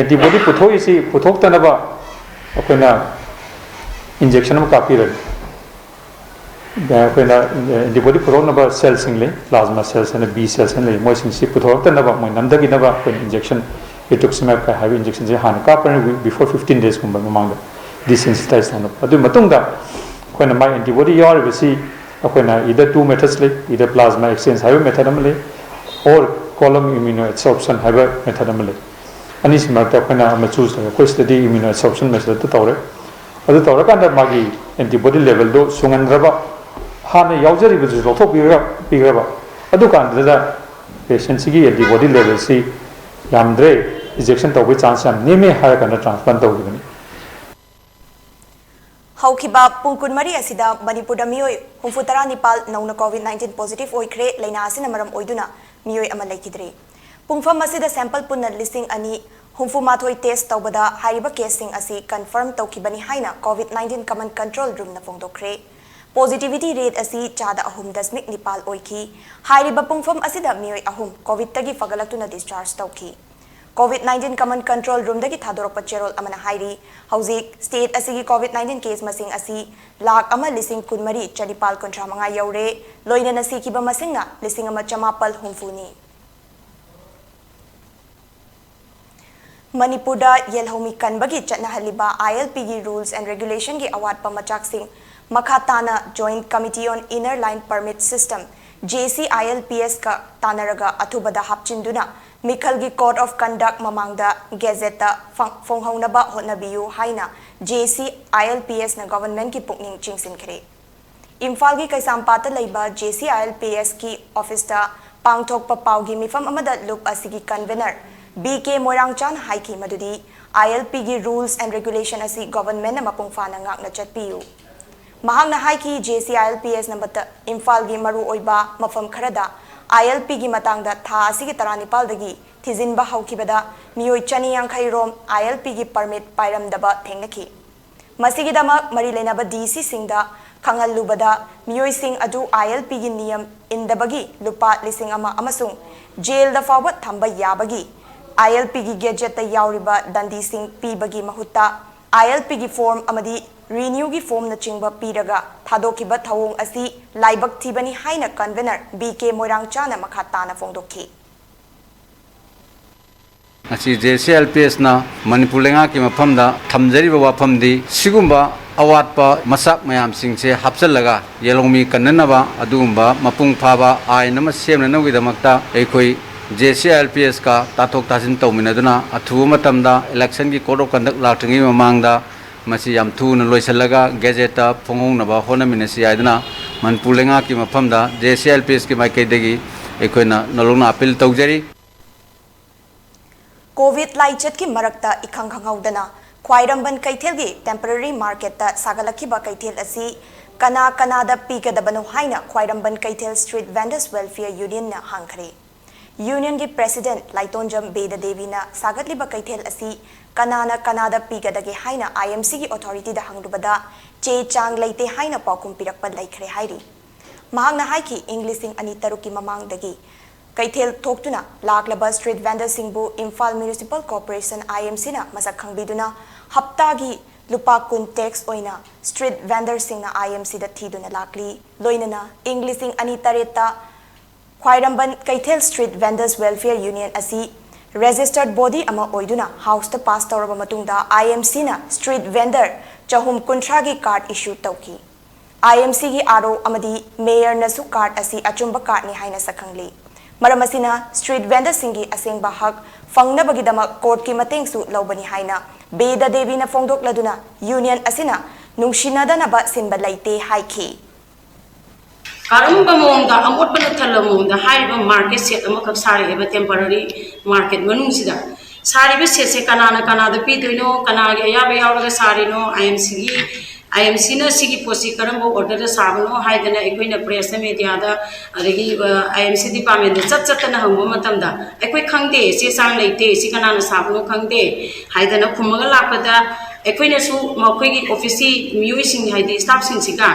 Antibody ꯄꯨꯊꯣꯛꯏꯁꯤ ꯄꯨꯊꯣꯛꯇꯅꯕ ꯑꯩꯈꯣꯏꯅ injection ꯑꯃ ꯀꯥꯞꯄꯤꯔꯅꯤ꯫ ꯑꯩꯈꯣꯏꯅ antibody ꯄꯨꯊꯣꯛꯅꯕ cell ꯁꯤꯡ ꯂꯩ, plasma cells ꯍꯥꯏꯅ B cells ꯍꯥꯏꯅ ꯂꯩ, ꯃꯣꯏꯁꯤꯡꯁꯤ ꯄꯨꯊꯣꯔꯛꯇꯅꯕ, ꯃꯣꯏ ꯅꯝꯊꯈꯤꯅꯕ ꯑꯩꯈꯣꯏꯅ injection, rituximab ꯀ ꯍꯥꯏꯕ injection ꯁꯦ ꯍꯥꯟꯅ ꯀꯥꯞꯄꯅꯤ, before fifteen days ꯀꯨꯝꯕ ꯃꯃꯥꯡꯗ desensitize ꯇꯧꯅꯕ꯫ ꯑꯗꯨꯒꯤ ꯃꯇꯨꯡꯗ ꯑꯩꯈꯣꯏꯅ ꯃꯥꯏ antibody ꯌꯥꯎꯔꯤꯕꯁꯤ ꯑꯩꯈꯣꯏꯅ either two methods ꯂꯩ, either plasma exchange ꯍꯥꯏꯕ method ꯑꯃ ꯂꯩ, or Column immunoadsorption ꯍꯥꯏꯕ method ꯑꯃ ꯂꯩ꯫ ꯑꯅꯤꯁꯤ ꯃꯔꯛꯇ ꯑꯩꯈꯣꯏꯅ ꯑꯃ choose ꯇꯧꯔꯦ꯫ ꯑꯩꯈꯣꯏ ꯁꯤꯗꯗꯤ immunoadsorption method ꯇ ꯇꯧꯔꯦ꯫ ꯑꯗꯨ ꯇꯧꯔꯀꯥꯟꯗ ꯃꯥꯒꯤ antibody level ꯗꯣ ꯁꯨꯡꯍꯟꯗ꯭ꯔꯕ, ꯍꯥꯟꯅ ꯌꯥꯎꯖꯔꯤꯕꯗꯨꯁꯨ ꯂꯧꯊꯣꯛꯄꯤꯔꯒ ꯄꯤꯈ꯭ꯔꯕ, ꯑꯗꯨꯀꯥꯟꯗꯨꯗ patient ꯁꯤꯒꯤ antibody level ꯁꯤ ꯌꯥꯝꯗ꯭ꯔꯦ, rejection ꯇꯧꯕꯒꯤ chance ꯌꯥꯝ ꯅꯦꯝꯃꯦ ꯍꯥꯏꯔ ꯀꯥꯟꯗ transplant ꯇꯧꯈꯤꯕꯅꯤ꯫ ꯍꯧꯈꯤꯕ ꯄꯨꯡ ꯀꯨꯟꯃꯔꯤ ꯑꯁꯤꯗ ꯃꯅꯤꯄꯨꯔꯗ ꯃꯤꯑꯣꯏ ꯍꯨꯝꯐꯨ ꯇꯔꯥ ꯅꯤꯄꯥꯜ ꯅꯧꯅ COVID nineteen positive ꯑꯣꯏꯈ꯭ꯔꯦ꯫ ꯂꯥꯏꯅꯥ ꯑꯁꯤꯅ ꯃꯔꯝ ꯑꯣꯏꯗꯨꯅ ꯃꯤꯑꯣꯏ ꯑꯃ ꯂꯩꯈꯤꯗ꯭ꯔꯦ꯫ ꯄꯨꯡꯐꯝ ꯑꯁꯤꯗ sample ꯄꯨꯟꯅ ꯂꯤꯁꯤꯡ ꯑꯅꯤ ꯍꯨꯝꯐꯨ ꯃꯥꯊꯣꯏ test ꯇꯧꯕꯗ ꯍꯥꯏꯔꯤꯕ case ꯁꯤꯡ ꯑꯁꯤ confirm ꯇꯧꯈꯤꯕꯅꯤ ꯍꯥꯏꯅ COVID nineteen Command Control Room ꯅ ꯐꯣꯡꯗꯣꯛꯈ꯭ꯔꯦ꯫ Positivity rate ꯑꯁꯤ ꯆꯥꯗ ꯑꯍꯨꯝ ꯗꯁꯃꯤꯛ ꯅꯤꯄꯥꯜ ꯑꯣꯏꯈꯤ꯫ ꯍꯥꯏꯔꯤꯕ ꯄꯨꯡꯐꯝ ꯑꯁꯤꯗ ꯃꯤꯑꯣꯏ ꯑꯍꯨꯝ COVID ꯇꯒꯤ ꯐꯒꯠꯂꯛꯇꯨꯅ discharge ꯇꯧꯈꯤ꯫ COVID nineteen Command Control Room ꯗꯒꯤ ꯊꯥꯗꯣꯔꯛꯄ ꯆꯦꯔꯣꯜ ꯑꯃꯅ ꯍꯥꯏꯔꯤ, ꯍꯧꯖꯤꯛ state ꯑꯁꯤꯒꯤ COVID nineteen case ꯃꯁꯤꯡ ꯑꯁꯤ ꯂꯥꯈ ꯑꯃ ꯂꯤꯁꯤꯡ ꯀꯨꯟꯃꯔꯤ ꯆꯅꯤꯄꯥꯜ ꯀꯨꯟꯊ꯭ꯔꯥ ꯃꯉꯥ ꯌꯧꯔꯦ꯫ ꯂꯣꯏꯅꯅ ꯁꯤꯈꯤꯕ ꯃꯁꯤꯡꯅ ꯂꯤꯁꯤꯡ ꯑꯃ ꯆꯃꯥꯄꯜ ꯍꯨꯝꯐꯨꯅꯤ꯫ ꯃꯅꯤꯄꯨꯔꯗ ꯌꯦꯜꯍꯧꯃꯤ ꯀꯟꯕꯒꯤ ꯆꯠꯅꯍꯜꯂꯤꯕ ILP ꯒꯤ rules and regulation ꯒꯤ ꯑꯋꯥꯠꯄ ꯃꯆꯥꯛꯁꯤꯡ ꯃꯈꯥ ꯇꯥꯅ Joint Committee on Inner Line Permit System, JCILPS ꯀ ꯇꯥꯟꯅꯔꯒ ꯑꯊꯨꯕꯗ ꯍꯥꯞꯆꯤꯟꯗꯨꯅ ꯃꯤꯈꯜꯒꯤ Code of Conduct ꯃꯃꯥꯡꯗ Gazette ꯇ ꯐꯪ-, ꯐꯣꯡꯍꯧꯅꯕ ꯍꯣꯠꯅꯕꯤꯌꯨ ꯍꯥꯏꯅ JCILPS ꯅ government ꯀꯤ ꯄꯨꯛꯅꯤꯡ ꯆꯤꯡꯁꯤꯟꯈ꯭ꯔꯦ꯫ ꯏꯝꯐꯥꯜꯒꯤ ꯀꯩꯁꯥꯝꯄꯥꯠꯇ ꯂꯩꯕ JCILPS ꯀꯤ office ꯇ ꯄꯥꯡꯊꯣꯛꯄ ꯄꯥꯎꯒꯤ ꯃꯤꯐꯝ ꯑꯃꯗ ꯂꯨꯞ ꯑꯁꯤꯒꯤ convener ꯕꯤ ꯀꯦ ꯃꯣꯏꯔꯥꯡꯆꯥꯅ ꯍꯥꯏꯈꯤ ꯃꯗꯨꯗꯤ ILP ꯒꯤ rules and regulation ꯑꯁꯤ government ꯅ ꯃꯄꯨꯡ ꯐꯥꯅ ꯉꯥꯛꯅ ꯆꯠꯄꯤꯌꯨ꯫ ꯃꯍꯥꯛꯅ ꯍꯥꯏꯈꯤ, JCILPS ꯅ ꯃꯇ-, ꯏꯝꯐꯥꯜꯒꯤ ꯃꯔꯨꯑꯣꯏꯕ ꯃꯐꯝ ꯈꯔꯗ ILP ꯒꯤ ꯃꯇꯥꯡꯗ ꯊꯥ ꯑꯁꯤꯒꯤ ꯇꯔꯥꯅꯤꯄꯥꯜꯗꯒꯤ ꯊꯤꯖꯤꯟꯕ ꯍꯧꯈꯤꯕꯗ ꯃꯤꯑꯣꯏ ꯆꯅꯤ ꯌꯥꯡꯈꯩ ꯔꯣꯝ ILP ꯒꯤ permit ꯄꯥꯏꯔꯝꯗꯕ ꯊꯦꯡꯅꯈꯤ꯫ ꯃꯁꯤꯒꯤꯗꯃꯛ ꯃꯔꯤ ꯂꯩꯅꯕ DC ꯁꯤꯡꯗ ꯈꯪꯍꯜꯂꯨꯕꯗ ꯃꯤꯑꯣꯏꯁꯤꯡ ꯑꯗꯨ ILP ꯒꯤ ꯅꯤꯌꯝ ꯏꯟꯗꯕꯒꯤ ꯂꯨꯄꯥ ꯂꯤꯁꯤꯡ ꯑꯃ ꯑꯃꯁꯨꯡ jail ꯗ ꯐꯥꯎꯕ ꯊꯝꯕ ꯌꯥꯕꯒꯤ ILP ꯒꯤ Gazette ꯇ ꯌꯥꯎꯔꯤꯕ ꯗꯟꯗꯤꯁꯤꯡ ꯄꯤꯕꯒꯤ ꯃꯍꯨꯠꯇ ILP ꯒꯤ form ꯑꯃꯗꯤ renew ꯒꯤ form ꯅꯆꯤꯡꯕ ꯄꯤꯔꯒ ꯊꯥꯗꯣꯛꯈꯤꯕ ꯊꯧꯑꯣꯡ ꯑꯁꯤ ꯂꯥꯏꯕꯛ ꯊꯤꯕꯅꯤ ꯍꯥꯏꯅ convener ꯕꯤ ꯀꯦ ꯃꯣꯏꯔꯥꯡꯆꯥꯅ ꯃꯈꯥ ꯇꯥꯅ ꯐꯣꯡꯗꯣꯛꯈꯤ꯫ ꯉꯁꯤ JCILPS ꯅ ꯃꯅꯤꯄꯨꯔ ꯂꯩꯉꯥꯛꯀꯤ ꯃꯐꯝꯗ ꯊꯝꯖꯔꯤꯕ ꯋꯥꯐꯝꯗꯤ, ꯁꯤꯒꯨꯝꯕ ꯑꯋꯥꯠꯄ ꯃꯆꯥꯛ ꯃꯌꯥꯝꯁꯤꯡꯁꯦ ꯍꯥꯞꯆꯤꯜꯂꯒ ꯌꯦꯜꯍꯧꯃꯤ ꯀꯟꯅꯅꯕ ꯑꯗꯨꯒꯨꯝꯕ ꯃꯄꯨꯡ ꯐꯥꯕ ꯑꯥꯏꯟ ꯑꯃ ꯁꯦꯝꯅꯅꯕꯒꯤꯗꯃꯛꯇ ꯑꯩꯈꯣꯏ J C I L P ask ꯇꯥꯊꯣꯛ ꯇꯥꯁꯤꯟ ꯇꯧꯃꯤꯟꯅꯗꯨꯅ ꯑꯊꯨꯕ ꯃꯇꯝꯗ election ꯒꯤ code of conduct ꯂꯥꯛꯇ꯭ꯔꯤꯉꯩ ꯃꯃꯥꯡꯗ ꯃꯁꯤ ꯌꯥꯝ ꯊꯨꯅ ꯂꯣꯏꯁꯤꯜꯂꯒ gazette ꯇ ꯐꯣꯡꯍꯧꯅꯕ ꯍꯣꯠꯅꯃꯤꯟꯅꯁꯤ ꯍꯥꯏꯗꯨꯅ ꯃꯅꯤꯄꯨꯔ ꯂꯩꯉꯥꯛꯀꯤ ꯃꯐꯝꯗ J C I L P ꯑꯦꯁꯀꯤ ꯃꯥꯏꯀꯩꯗꯒꯤ ꯑꯩꯈꯣꯏꯅ ꯅꯧꯂꯧꯅ appeal ꯇꯧꯖꯔꯤ꯫ ꯀꯣꯚꯤꯗ ꯂꯥꯏꯆꯠꯀꯤ ꯃꯔꯛꯇ ꯏꯈꯪ ꯈꯪꯍꯧꯗꯅ ꯈ꯭ꯋꯥꯏꯔꯝꯕꯟ ꯀꯩꯊꯦꯜꯒꯤ temporary market ꯇ ꯁꯥꯒꯠꯂꯛꯈꯤꯕ ꯀꯩꯊꯦꯜ ꯑꯁꯤ ꯀꯅꯥ ꯀꯅꯥꯗ ꯄꯤꯒꯗꯕꯅꯣ ꯍꯥꯏꯅ ꯈ꯭ꯋꯥꯏꯔꯝꯕꯟ ꯀꯩꯊꯦꯜ Street Vendors Welfare Union ꯅ ꯍꯪꯈ꯭ꯔꯦ꯫ Union ꯒꯤ president ꯂꯥꯏꯇꯣꯟꯖꯝ ꯕꯦꯗ ꯗꯦꯕꯤꯅ ꯁꯥꯒꯠꯂꯤꯕ ꯀꯩꯊꯦꯜ ꯑꯁꯤ ꯀꯅꯥꯅ ꯀꯅꯥꯗ ꯄꯤꯒꯗꯒꯦ ꯍꯥꯏꯅ I M C ꯒꯤ authority ꯗ ꯍꯪꯂꯨꯕꯗ ꯆꯦ ꯆꯥꯡ ꯂꯩꯇꯦ ꯍꯥꯏꯅ ꯄꯥꯎꯈꯨꯝ ꯄꯤꯔꯛꯄ ꯂꯩꯈ꯭ꯔꯦ ꯍꯥꯏꯔꯤ꯫ ꯃꯍꯥꯛꯅ ꯍꯥꯏꯈꯤ, ꯏꯪ ꯂꯤꯁꯤꯡ ꯑꯅꯤ ꯇꯔꯨꯛꯀꯤ ꯃꯃꯥꯡꯗꯒꯤ ꯀꯩꯊꯦꯜ ꯊꯣꯛꯇꯨꯅ ꯂꯥꯛꯂꯕ street vendor ꯁꯤꯡꯕꯨ Imphal Municipal Corporation, I M C ꯅ ꯃꯁꯛ ꯈꯪꯕꯤꯗꯨꯅ ꯍꯞꯇꯥꯒꯤ ꯂꯨꯄꯥ ꯀꯨꯟ tax ꯑꯣꯏꯅ street vendor ꯁꯤꯡꯅ I M C ꯗ ꯊꯤꯗꯨꯅ ꯂꯥꯛꯂꯤ꯫ ꯂꯣꯏꯅꯅ ꯏꯪ ꯂꯤꯁꯤꯡ ꯑꯅꯤ ꯇꯔꯦꯠꯇ ꯈ꯭ꯋꯥꯏꯔꯝꯕꯟ ꯀꯩꯊꯦꯜ Street Vendors Welfare Union ꯑꯁꯤ registered body ꯑꯃ ꯑꯣꯏꯗꯨꯅ House ꯇ pass ꯇꯧꯔꯕ ꯃꯇꯨꯡꯗ I M C ꯅ street vendor ꯆꯍꯨꯝ ꯀꯨꯟꯊ꯭ꯔꯥꯒꯤ card issue ꯇꯧꯈꯤ꯫ I M C ꯒꯤ R O ꯑꯃꯗꯤ mayor ꯅꯁꯨ card ꯑꯁꯤ ꯑꯆꯨꯝꯕ card ꯅꯤ ꯍꯥꯏꯅ ꯁꯛꯈꯪꯂꯤ꯫ ꯃꯔꯝ ꯑꯁꯤꯅ street vendor ꯁꯤꯡꯒꯤ ꯑꯁꯦꯡꯕ ꯍꯛ ꯐꯪꯅꯕꯒꯤꯗꯃꯛ court ꯀꯤ ꯃꯇꯦꯡꯁꯨ ꯂꯧꯕꯅꯤ ꯍꯥꯏꯅ ꯕꯦꯗ ꯗꯦꯕꯤꯅ ꯐꯣꯡꯗꯣꯛꯂꯗꯨꯅ union ꯑꯁꯤꯅ ꯅꯨꯡꯁꯤꯅꯗꯅꯕ ꯁꯤꯟꯕ ꯂꯩꯇꯦ ꯍꯥꯏꯈꯤ꯫ ꯀꯔꯝꯕ ꯃꯑꯣꯡꯗ ꯑꯃꯣꯠꯄꯅ ꯊꯜꯂꯕ ꯃꯑꯣꯡꯗ ꯍꯥꯏꯔꯤꯕ market shed ꯑꯃꯈꯛ ꯁꯥꯔꯛꯑꯦꯕ temporary market ꯃꯅꯨꯡꯁꯤꯗ? ꯁꯥꯔꯤꯕ shed ꯁꯦ ꯀꯅꯥꯅ ꯀꯅꯥꯗ ꯄꯤꯗꯣꯏꯅꯣ, ꯀꯅꯥꯒꯤ ꯑꯌꯥꯕ ꯌꯥꯎꯔꯒ ꯁꯥꯔꯤꯅꯣ, I M C ꯒꯤ, I M C ꯅ ꯁꯤꯒꯤ ꯄꯣꯠꯁꯤ ꯀꯔꯝꯕ order ꯗ ꯁꯥꯕꯅꯣ ꯍꯥꯏꯗꯅ ꯑꯩꯈꯣꯏꯅ press ꯇ, media ꯗ, ꯑꯗꯒꯤ, ꯑ, I M C department ꯇ ꯆꯠ ꯆꯠꯇꯅ ꯍꯪꯕ ꯃꯇꯝꯗ, "ꯑꯩꯈꯣꯏ ꯈꯪꯗꯦ, ꯆꯦ ꯆꯥꯡ ꯂꯩꯇꯦ, ꯁꯤ ꯀꯅꯥꯅ ꯁꯥꯕꯅꯣ ꯈꯪꯗꯦ" ꯍꯥꯏꯗꯅ ꯈꯨꯝꯃꯒ ꯂꯥꯛꯄꯗ, ꯑꯩꯈꯣꯏꯅꯁꯨ ꯃꯈꯣꯏꯒꯤ office ꯀꯤ ꯃꯤꯑꯣꯏꯁꯤꯡ, ꯍꯥꯏꯗꯤ staff ꯁꯤꯡꯁꯤꯒ,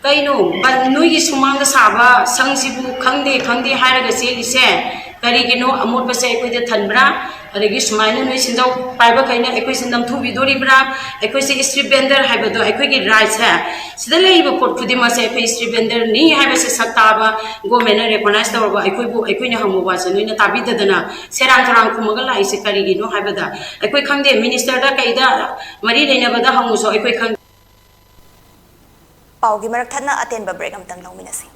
"ꯀꯩꯅꯣ, ꯕꯟ ꯅꯣꯏꯒꯤ ꯁꯨꯃꯥꯡꯗ ꯁꯥꯕ ꯁꯪꯁꯤꯕꯨ ꯈꯪꯗꯦ, ꯈꯪꯗꯦ ꯍꯥꯏꯔꯒ ꯆꯦꯜꯂꯤꯁꯦ ꯀꯔꯤꯒꯤꯅꯣ? ꯑꯃꯣꯠꯄꯁꯦ ꯑꯩꯈꯣꯏꯗ ꯊꯟꯕ꯭ꯔꯥ? ꯑꯗꯒꯤ ꯁꯨꯃꯥꯏꯅ ꯅꯣꯏ ꯁꯦꯟꯖꯥꯎ ꯄꯥꯏꯕꯈꯩꯅ ꯑꯩꯈꯣꯏꯁꯦ ꯅꯝꯊꯨꯕꯤꯗꯣꯔꯤꯕ꯭ꯔꯥ? ꯑꯩꯈꯣꯏꯁꯦ street vendor ꯍꯥꯏꯕꯗꯣ ꯑꯩꯈꯣꯏꯒꯤ right ꯁꯦ, ꯁꯤꯗ ꯂꯩꯔꯤꯕ ꯄꯣꯠ ꯈꯨꯗꯤꯡꯃꯛꯁꯦ ꯑꯩꯈꯣꯏ street vendor ꯅꯤ ꯍꯥꯏꯕꯁꯦ ꯁꯛ ꯇꯥꯕ, government ꯅ recognize ꯇꯧꯔꯕ ꯑꯩꯈꯣꯏꯕꯨ, ꯑꯩꯈꯣꯏꯅ ꯍꯪꯕ ꯋꯥꯁꯦ ꯅꯣꯏꯅ ꯇꯥꯕꯤꯗꯗꯅ ꯁꯦꯔꯥꯟ ꯇꯨꯔꯥꯟ ꯈꯨꯝꯃꯒ ꯂꯥꯛꯏꯁꯦ ꯀꯔꯤꯒꯤꯅꯣ ꯍꯥꯏꯕꯗ, ꯑꯩꯈꯣꯏ ꯈꯪꯗꯦ, minister ꯗ ꯀꯩꯗ ꯃꯔꯤ ꯂꯩꯅꯕꯗ ꯍꯪꯉꯨꯁꯨ ꯑꯩꯈꯣꯏ ꯈꯪꯗꯦ"꯫ ꯄꯥꯎꯒꯤ ꯃꯔꯛ ꯊꯠꯅ ꯑꯇꯦꯟꯕ break ꯑꯃꯇꯪ ꯂꯧꯃꯤꯟꯅꯁꯤ꯫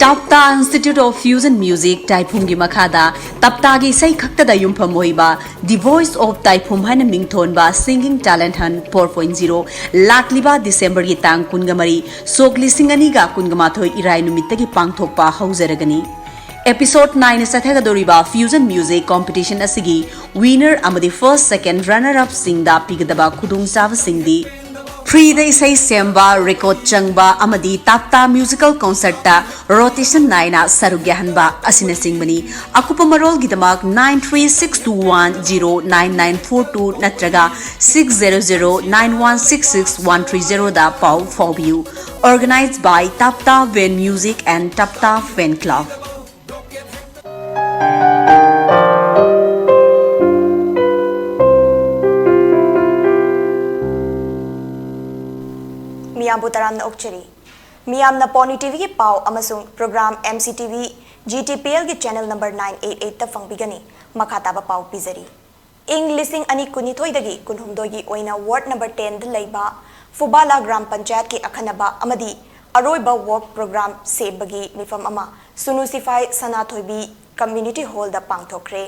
ꯇꯥꯞꯇꯥ Institute of Fusion Music ꯇꯥꯏꯐꯨꯝꯒꯤ ꯃꯈꯥꯗ ꯇꯥꯞꯇꯥꯒꯤ ꯏꯁꯩ ꯈꯛꯇꯗ ꯌꯨꯝꯐꯝ ꯑꯣꯏꯕ The Voice of ꯇꯥꯏꯐꯨꯝ ꯍꯥꯏꯅ ꯃꯤꯡꯊꯣꯟꯕ Singing Talent Hunt four point zero ꯂꯥꯛꯂꯤꯕ ꯗꯤꯁꯦꯝꯕꯔꯒꯤ ꯇꯥꯡ ꯀꯨꯟꯒ ꯃꯔꯤ, ꯁꯣꯛ ꯂꯤꯁꯤꯡ ꯑꯅꯤꯒ ꯀꯨꯟꯒ ꯃꯥꯊꯣꯏ ꯏꯔꯥꯏ ꯅꯨꯃꯤꯠꯇꯒꯤ ꯄꯥꯡꯊꯣꯛꯄ ꯍꯧꯖꯔꯒꯅꯤ꯫ Episode nine ꯆꯠꯊꯒꯗꯧꯔꯤꯕ Fusion Music Competition ꯑꯁꯤꯒꯤ winner ꯑꯃꯗꯤ first, second, runner up ꯁꯤꯡꯗ ꯄꯤꯒꯗꯕ ꯈꯨꯗꯣꯡꯆꯥꯕꯁꯤꯡꯗꯤ: Free ꯗ ꯏꯁꯩ ꯁꯦꯝꯕ, record ꯆꯪꯕ ꯑꯃꯗꯤ ꯇꯥꯞꯇꯥ musical concert ꯇ rotation ꯅꯥꯏꯅ ꯁꯔꯨꯛ ꯌꯥꯍꯟꯕ ꯑꯁꯤꯅꯆꯤꯡꯕꯅꯤ꯫ ꯑꯀꯨꯞꯄ ꯃꯔꯣꯜꯒꯤꯗꯃꯛ nine three six two one zero nine nine four two ꯅꯠꯇ꯭ꯔꯒ six zero zero nine one six six one three zero ꯗ ꯄꯥꯎ ꯐꯥꯎꯕꯤꯌꯨ꯫ Organized by Tapta Van Music and Tapta Fan Club. ꯃꯤꯌꯥꯝꯕꯨ ꯇꯔꯥꯝꯅ ꯑꯣꯛꯆꯔꯤ꯫ ꯃꯤꯌꯥꯝꯅ Pony ꯇꯤꯚꯤꯒꯤ ꯄꯥꯎ ꯑꯃꯁꯨꯡ program M C T V G T P L ꯒꯤ channel number nine eight eight ꯇ ꯐꯪꯕꯤꯒꯅꯤ꯫ ꯃꯈꯥ ꯇꯥꯕ ꯄꯥꯎ ꯄꯤꯖꯔꯤ꯫ ꯏꯪ ꯂꯤꯁꯤꯡ ꯑꯅꯤ ꯀꯨꯟꯅꯤꯊꯣꯏꯗꯒꯤ ꯀꯨꯟꯍꯨꯝꯗꯣꯏꯒꯤ ꯑꯣꯏꯅ ward number ten ꯗ ꯂꯩꯕ ꯐꯨꯕꯥꯂꯥ ꯒ꯭ꯔꯥꯝ ꯄꯟꯆꯥꯌꯠꯀꯤ ꯑꯈꯟꯅꯕ ꯑꯃꯗꯤ ꯑꯔꯣꯏꯕ work program ꯁꯦꯝꯕꯒꯤ ꯃꯤꯐꯝ ꯑꯃ ꯁꯨꯅꯨ ꯁꯤꯐꯥꯏ ꯁꯅꯥꯊꯣꯏꯕꯤ community hall ꯗ ꯄꯥꯡꯊꯣꯛꯈ꯭ꯔꯦ꯫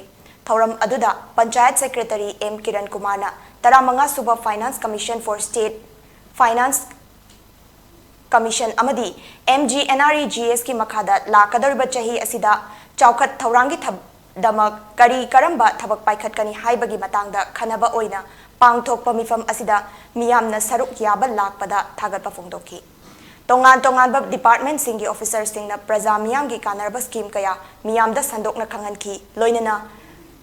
ꯊꯧꯔꯝ ꯑꯗꯨꯗ ꯄꯟꯆꯥꯌꯠ secretary M ꯀꯤꯔꯟ ꯀꯨꯃꯥꯔꯅ ꯇꯔꯥꯃꯉꯥ ꯁꯨꯕ Finance Commission for State Finance Commission ꯑꯃꯗꯤ M G N R E G S ꯀꯤ ꯃꯈꯥꯗ ꯂꯥꯛꯀꯗꯧꯔꯤꯕ ꯆꯍꯤ ꯑꯁꯤꯗ ꯆꯥꯎꯈꯠ ꯊꯧꯔꯥꯡꯒꯤ ꯊꯕ-, ꯗꯃꯛ ꯀꯔꯤ ꯀꯔꯝꯕ ꯊꯕꯛ ꯄꯥꯏꯈꯠꯀꯅꯤ ꯍꯥꯏꯕꯒꯤ ꯃꯇꯥꯡꯗ ꯈꯟꯅꯕ ꯑꯣꯏꯅ ꯄꯥꯡꯊꯣꯛꯄ ꯃꯤꯐꯝ ꯑꯁꯤꯗ ꯃꯤꯌꯥꯝꯅ ꯁꯔꯨꯛ ꯌꯥꯕ ꯂꯥꯛꯄꯗ ꯊꯥꯒꯠꯄ ꯐꯣꯡꯗꯣꯛꯈꯤ꯫ ꯇꯣꯉꯥꯟ ꯇꯣꯉꯥꯟꯕ department ꯁꯤꯡꯒꯤ officer ꯁꯤꯡꯅ ꯄ꯭ꯔꯖꯥ ꯃꯤꯌꯥꯝꯒꯤ ꯀꯥꯟꯅꯔꯕ scheme ꯀꯌꯥ ꯃꯤꯌꯥꯝꯗ ꯁꯟꯗꯣꯛꯅ ꯈꯪꯍꯟꯈꯤ, ꯂꯣꯏꯅꯅ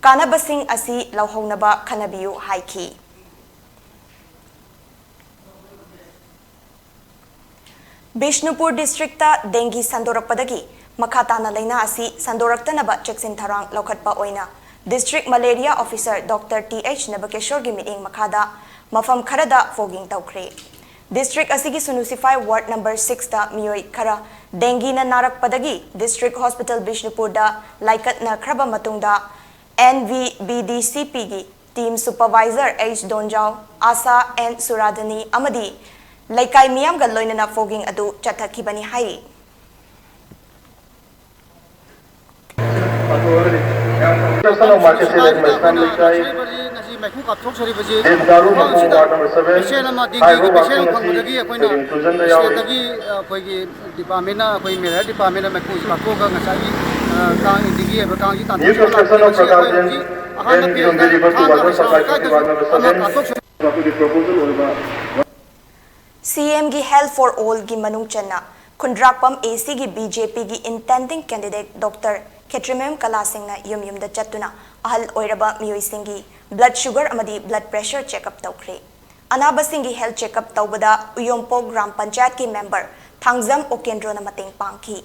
ꯀꯥꯟꯅꯕꯁꯤꯡ ꯑꯁꯤ ꯂꯧꯍꯧꯅꯕ ꯈꯟꯅꯕꯤꯌꯨ ꯍꯥꯏꯈꯤ꯫ ꯕꯤꯁꯅꯨꯄꯨꯔ district ꯇ dengue ꯁꯟꯗꯣꯔꯛꯄꯗꯒꯤ ꯃꯈꯥ ꯇꯥꯅ ꯂꯩꯅꯥ ꯑꯁꯤ ꯁꯟꯗꯣꯔꯛꯇꯅꯕ ꯆꯦꯛꯁꯤꯟ ꯊꯧꯔꯥꯡ ꯂꯧꯈꯠꯄ ꯑꯣꯏꯅ district malaria officer Doctor T H ꯅꯕꯀꯦꯁꯣꯔꯒꯤ ꯃꯤꯠꯌꯦꯡ ꯃꯈꯥꯗ ꯃꯐꯝ ꯈꯔꯗ fogging ꯇꯧꯈ꯭ꯔꯦ꯫ District ꯑꯁꯤꯒꯤ ꯁꯨꯅꯨ ꯁꯤꯐꯥꯏ ward number six ꯇ ꯃꯤꯑꯣꯏ ꯈꯔ dengue ꯅ ꯅꯥꯔꯛꯄꯗꯒꯤ district hospital ꯕꯤꯁꯅꯨꯄꯨꯔꯗ ꯂꯥꯏꯀꯠꯅꯈ꯭ꯔꯕ ꯃꯇꯨꯡꯗ N V B D C P ꯒꯤ team supervisor H ꯗꯣꯟꯖꯥꯎ, ꯑꯥꯁꯥ N ꯁꯨꯔꯥꯗꯅꯤ ꯑꯃꯗꯤ ꯂꯩꯀꯥꯏ ꯃꯤꯌꯥꯝꯒ ꯂꯣꯏꯅꯅ fogging ꯑꯗꯨ ꯆꯠꯊꯈꯤꯕꯅꯤ ꯍꯥꯏꯔꯤ꯫ ꯃꯩꯈꯨ ꯀꯥꯞꯊꯣꯛꯆꯔꯤꯕꯁꯤ ꯃꯐꯝ ꯑꯁꯤꯗ ꯄꯦꯁꯦꯟ ꯑꯃ ꯗꯦꯡꯒꯤꯒꯤ ꯄꯦꯁꯦꯟ ꯑꯃ ꯐꯪꯕꯗꯒꯤ ꯑꯩꯈꯣꯏꯅ ꯁ꯭ꯇꯦꯠꯇꯒꯤ ꯑꯩꯈꯣꯏꯒꯤ ꯗꯤꯄꯥꯔꯠꯃꯦꯟꯅ, ꯑꯩꯈꯣꯏ ꯃꯦꯂꯔꯤꯌꯥ ꯗꯤꯄꯥꯔꯠꯃꯦꯟꯅ ꯃꯩꯈꯨ ꯀꯥꯞꯊꯣꯛꯑꯒ ꯉꯁꯥꯏꯒꯤ ꯀꯥꯡ ꯏꯟꯗꯤꯒꯤ ꯀꯥꯡꯁꯤ ꯇꯥꯟꯊꯣꯛꯆꯕ ꯂꯥꯛꯄꯅꯤ꯫ ꯃꯁꯤ ꯑꯩꯈꯣꯏ ꯍꯧꯖꯤꯛ ꯑꯍꯥꯟꯕ ꯐꯦꯁꯇ ꯊꯥꯡꯒ ꯍꯩꯁꯥꯡ ꯂꯩꯀꯥꯏꯗꯁꯨ ꯑꯃ ꯀꯥꯞꯊꯣꯛꯆꯔꯤ꯫ ꯁꯤ ꯑꯦꯝꯒꯤ Health for Allꯒꯤ ꯃꯅꯨꯡ ꯆꯟꯅ ꯈꯨꯟꯗ꯭ꯔꯥꯛꯄꯝ ꯑꯦ ꯁꯤꯒꯤ ꯕꯤ ꯖꯦ ꯄꯤꯒꯤ intending candidate Doctor ꯈꯦꯇ꯭ꯔꯤꯃꯌꯨꯝ ꯀꯂꯥ ꯁꯤꯡꯅ ꯌꯨꯝ ꯌꯨꯝꯗ ꯆꯠꯇꯨꯅ ꯑꯍꯜ ꯑꯣꯏꯔꯕ ꯃꯤꯑꯣꯏꯁꯤꯡꯒꯤ blood sugar ꯑꯃꯗꯤ blood pressure check up ꯇꯧꯈ꯭ꯔꯦ꯫ ꯑꯅꯥꯕꯁꯤꯡꯒꯤ health check up ꯇꯧꯕꯗ ꯎꯌꯣꯝꯄꯣꯛ ꯒ꯭ꯔꯥꯝ ꯄꯟꯆꯥꯌꯠꯀꯤ member ꯊꯥꯡꯖꯝ ꯑꯣꯀꯦꯟꯗ꯭ꯔꯣꯅ ꯃꯇꯦꯡ ꯄꯥꯡꯈꯤ꯫